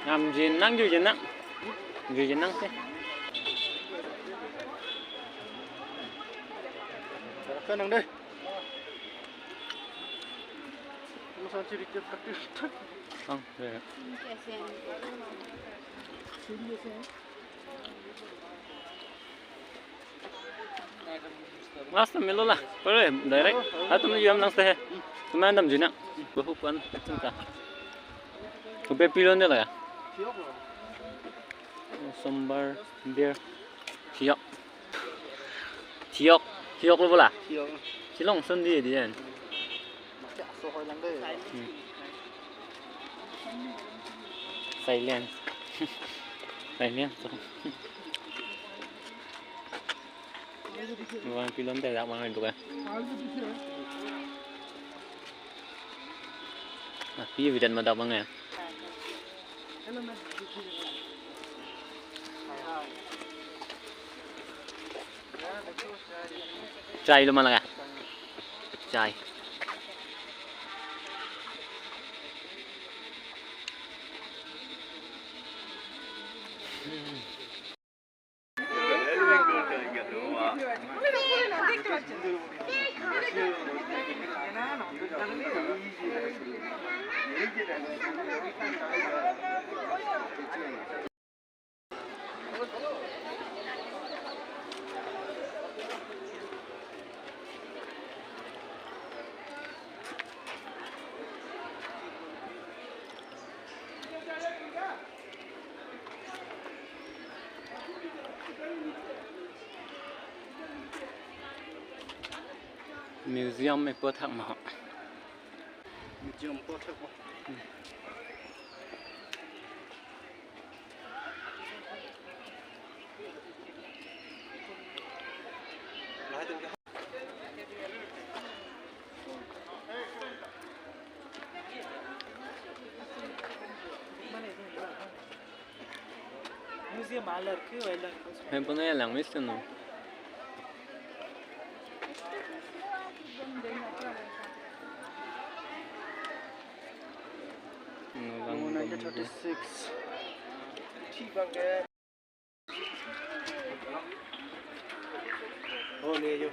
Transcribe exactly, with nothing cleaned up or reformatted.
Ngamjin nang, juijin nang. Juijin nang si. Kenang deh. Masa ciri ciri praktis. Ang, ya. Mas, melo la. Pare, direct. Atum jam nang se. Teman dam jina. Bahuk kan, cengka. Kopi pilon de la ya. Sambar, beer. Thiok. Thiok. Thiok lo bola. Thiok. Chilong sundi di yan. Silence. Silence. Wang pilon te dak wang itu kan. Nah, pi bidan ma dak wang ya. Chai lo ma la ka? Chai. Museum me aphuthak ma ho. Museum aphuthak ma. Museum alar ke alar. Hem pun ya lang mesti no. Nineteen thirty-six. Oh, ni yo.